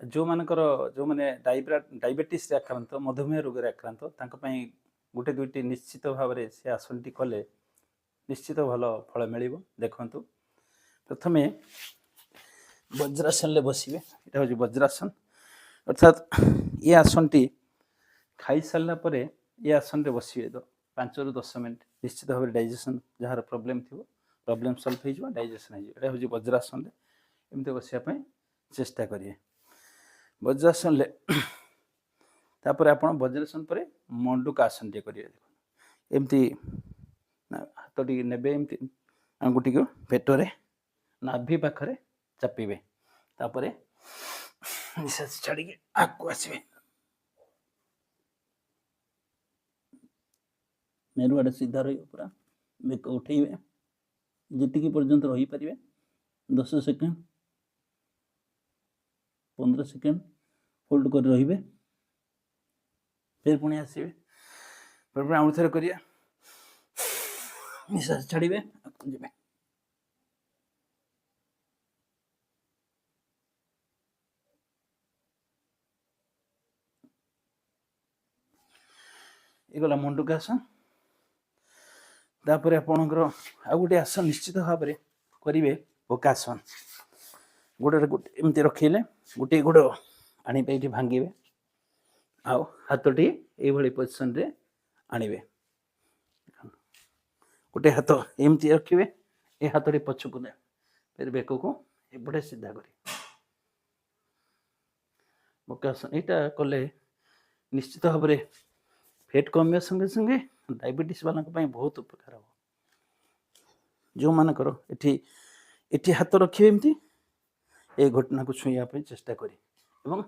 ଯେଉଁମାନଙ୍କର ଯେଉଁମାନେ ଡାଇବେଟିସ୍ରେ ଆକ୍ରାନ୍ତ, ମଧୁମେହ ରୋଗରେ ଆକ୍ରାନ୍ତ, ତାଙ୍କ ପାଇଁ ଗୋଟେ ଦୁଇଟି ନିଶ୍ଚିତ ଭାବରେ ସେ ଆସନଟି କଲେ ନିଶ୍ଚିତ ଭଲ ଫଳ ମିଳିବ। ଦେଖନ୍ତୁ, ପ୍ରଥମେ ବଜ୍ରାସନରେ ବସିବେ। ଏଇଟା ହେଉଛି ବଜ୍ରାସନ, ଅର୍ଥାତ୍ ଏ ଆସନଟି ଖାଇସାରିଲା ପରେ ଏ ଆସନରେ ବସିବେ ତ 5ରୁ 10 ମିନିଟ୍, ନିଶ୍ଚିତ ଭାବରେ ଡାଇଜେସନ୍ ଯାହାର ପ୍ରୋବ୍ଲେମ୍ ଥିବ ପ୍ରୋବ୍ଲେମ୍ ସଲ୍ଭ ହେଇଯିବ, ଡାଇଜେସନ୍ ହେଇଯିବ। ଏଇଟା ହେଉଛି ବଜ୍ରାସନରେ ଏମିତି ବସିବା ପାଇଁ ଚେଷ୍ଟା କରିବେ ବଜ୍ରାସନରେ। ତାପରେ ଆପଣ ବଜ୍ରାସନ ପରେ ମଣ୍ଡୁକା ଆସନ ଟିକେ କରିବେ। ଦେଖନ୍ତୁ, ଏମିତି ହାତ ଟିକେ ନେବେ, ଏମିତି ଆଙ୍ଗୁଠିକୁ ପେଟରେ ନାଭି ପାଖରେ ଚାପିବେ, ତାପରେ ନିଶ୍ୱାସ ଛାଡ଼ିକି ଆଗକୁ ଆସିବେ। ମେରୁଆଡ଼େ ସିଧା ରହିବ, ପୁରା ବେକ ଉଠେଇବେ, ଯେତିକି ପର୍ଯ୍ୟନ୍ତ ରହିପାରିବେ 10 ସେକେଣ୍ଡ, 15 ସେକେଣ୍ଡ ହୋଲ୍ଡ କରି ରହିବେ। ଫେର ପୁଣି ଆସିବେ, ଫେର ପୁଣି ଆଉ ଥରେ କରିବା, ନିଶ୍ୱାସ ଛାଡ଼ିବେ, ଆଗକୁ ଯିବେ। ଏ ଗଲା ମଣ୍ଡୁକାସନ। ତାପରେ ଆପଣଙ୍କର ଆଉ ଗୋଟେ ଆସନ ନିଶ୍ଚିତ ଭାବରେ କରିବେ, ବକାସନ। ଗୋଡ଼ରେ ଗୋଟେ ଏମିତି ରଖିଲେ ଗୋଟିଏ ଗୋଡ଼ ଆଣିବେ, ଏଇଠି ଭାଙ୍ଗିବେ ଆଉ ହାତଟି ଏଇଭଳି ପୋଜିସନରେ ଆଣିବେ। ଗୋଟେ ହାତ ଏମିତି ରଖିବେ, ଏ ହାତଟି ପଛକୁ ନେବେ, ଫେର ବେକକୁ ଏପଟେ ସିଧା କରିବେ। ବକାସନ ଏଇଟା କଲେ ନିଶ୍ଚିତ ଭାବରେ ଫେଟ୍ କମିବା ସଙ୍ଗେ ସଙ୍ଗେ ଡାଇବେଟିସ୍ ବାଲାଙ୍କ ପାଇଁ ବହୁତ ଉପକାର ହେବ। ଯେଉଁମାନଙ୍କର ଏଠି ହାତ ରଖିବେ ଏମିତି, ଏ ଘଟଣାକୁ ଛୁଇଁବା ପାଇଁ ଚେଷ୍ଟା କରିବେ ଏବଂ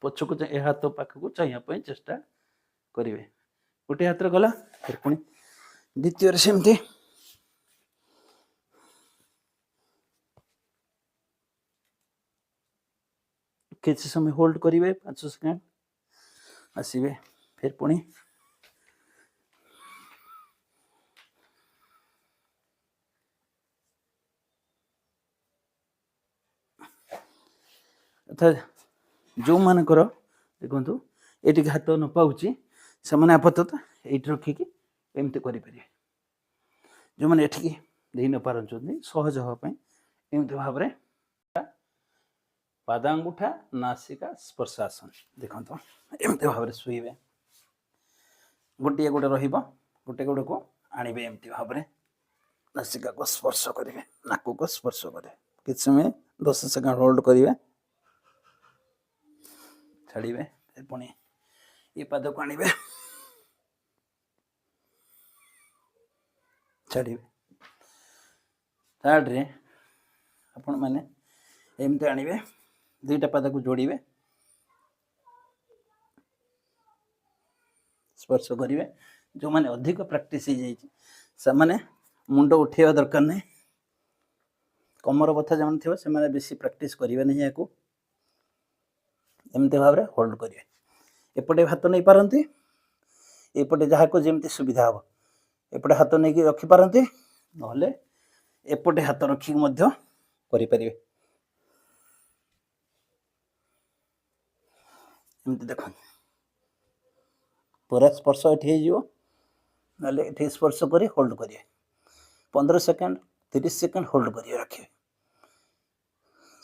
ପଛକୁ ଏ ହାତ ପାଖକୁ ଚାହିଁବା ପାଇଁ ଚେଷ୍ଟା କରିବେ। ଗୋଟିଏ ହାତରେ ଗଲା, ଫେର ପୁଣି ଦ୍ୱିତୀୟରେ ସେମିତି କିଛି ସମୟ ହୋଲ୍ଡ କରିବେ, 5 ସେକେଣ୍ଡ, ଆସିବେ, ଫେର ପୁଣି ଅର୍ଥାତ୍ ଯେଉଁମାନଙ୍କର ଦେଖନ୍ତୁ ଏଇଠିକି ହାତ ନ ପାଉଛି, ସେମାନେ ଆପାତତଃ ଏଇଠି ରଖିକି ଏମିତି କରିପାରିବେ। ଯେଉଁମାନେ ଏଠିକି ଦେଇ ନ ପାରୁଛନ୍ତି, ସହଜ ହେବା ପାଇଁ ଏମିତି ଭାବରେ ପାଦାଙ୍ଗୁଠା ନାସିକା ସ୍ପର୍ଶାସନ। ଦେଖନ୍ତୁ, ଏମିତି ଭାବରେ ଶୋଇବେ, ଗୋଟିଏ ଗୋଡ଼ ରହିବ, ଗୋଟେ ଗୋଡ଼କୁ ଆଣିବେ ଏମିତି ଭାବରେ, ନାସିକାକୁ ସ୍ପର୍ଶ କରିବେ, ନାକକୁ ସ୍ପର୍ଶ କରିବେ, କିଛି ସମୟ 10 ସେକେଣ୍ଡ ହୋଲ୍ଡ କରିବେ, ଛାଡ଼ିବେ, ପୁଣି ଏ ପାଦକୁ ଆଣିବେ, ଛାଡ଼ିବେ। ଥାର୍ଡ଼ରେ ଆପଣମାନେ ଏମିତି ଆଣିବେ, ଦୁଇଟା ପାଦକୁ ଯୋଡ଼ିବେ, ସ୍ପର୍ଶ କରିବେ। ଯେଉଁମାନେ ଅଧିକ ପ୍ରାକ୍ଟିସ୍ ହେଇଯାଇଛି ସେମାନେ ମୁଣ୍ଡ ଉଠେଇବା ଦରକାର ନାହିଁ। କମର ବଥା ଯେଉଁମାନେ ଥିବ ସେମାନେ ବେଶୀ ପ୍ରାକ୍ଟିସ୍ କରିବେ ନାହିଁ ଏହାକୁ। ଏମିତି ଭାବରେ ହୋଲ୍ଡ କରିବେ। ଏପଟେ ହାତ ନେଇପାରନ୍ତି, ଏପଟେ ଯାହାକୁ ଯେମିତି ସୁବିଧା ହେବ ଏପଟେ ହାତ ନେଇକି ରଖିପାରନ୍ତି, ନହେଲେ ଏପଟେ ହାତ ରଖିକି ମଧ୍ୟ କରିପାରିବେ। ଏମିତି ଦେଖନ୍ତୁ, ପୁରା ସ୍ପର୍ଶ ଏଠି ହେଇଯିବ, ନହେଲେ ଏଠି ସ୍ପର୍ଶ କରି ହୋଲ୍ଡ କରିବେ। 15 ସେକେଣ୍ଡ, 30 ସେକେଣ୍ଡ ହୋଲ୍ଡ କରିବେ, ରଖିବେ।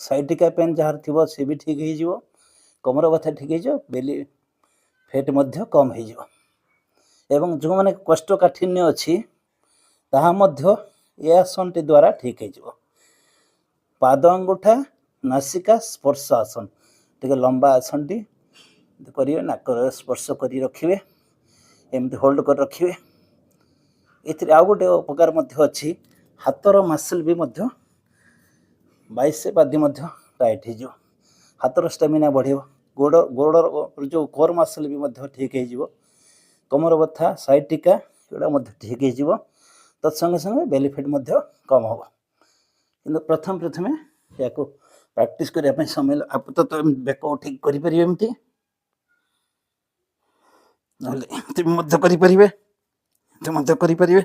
ସାଇଟିକା ପେନ୍ ଯାହାର ଥିବ ସେ ବି ଠିକ୍ ହେଇଯିବ, କମର ବଥା ଠିକ୍ ହେଇଯିବ, ବେଲି ଫେଟ୍ ମଧ୍ୟ କମ୍ ହେଇଯିବ। ଏବଂ ଯେଉଁମାନେ କୋଷ୍ଠକାଠିନ୍ୟ ଅଛି ତାହା ମଧ୍ୟ ଏ ଆସନଟି ଦ୍ୱାରା ଠିକ୍ ହେଇଯିବ। ପାଦ ଆଙ୍ଗୁଠା ନାସିକା ସ୍ପର୍ଶ ଆସନ, ଟିକେ ଲମ୍ବା ଆସନଟି କରିବେ, ନାକରେ ସ୍ପର୍ଶ କରି ରଖିବେ, ଏମିତି ହୋଲ୍ଡ କରି ରଖିବେ। ଏଥିରେ ଆଉ ଗୋଟେ ଉପକାର ମଧ୍ୟ ଅଛି, ହାତର ମାସଲ୍ ବି ମଧ୍ୟ ବାଇସେପ୍ ଆଦି ମଧ୍ୟ ଟାଇଟ୍ ହେଇଯିବ, ହାତର ଷ୍ଟାମିନା ବଢ଼ିବ, ଗୋଡ଼ର ଯେଉଁ କୋର୍ ମାସଲ୍ ବି ମଧ୍ୟ ଠିକ୍ ହେଇଯିବ, କମର ବଥା, ସାଇଟିକା ଏଗୁଡ଼ା ମଧ୍ୟ ଠିକ୍ ହେଇଯିବ। ତତ୍ସଙ୍ଗେ ସଙ୍ଗେ ବେନିଫିଟ୍ ମଧ୍ୟ କମ୍ ହେବ। କିନ୍ତୁ ପ୍ରଥମେ ପ୍ରଥମେ ଏହାକୁ ପ୍ରାକ୍ଟିସ୍ କରିବା ପାଇଁ ସମୟ, ଆପାତତଃ ବେକ ଉଠେଇକି କରିପାରିବେ ଏମିତି, ନହେଲେ ଏମିତି ବି ମଧ୍ୟ କରିପାରିବେ, ଏମିତି ମଧ୍ୟ କରିପାରିବେ।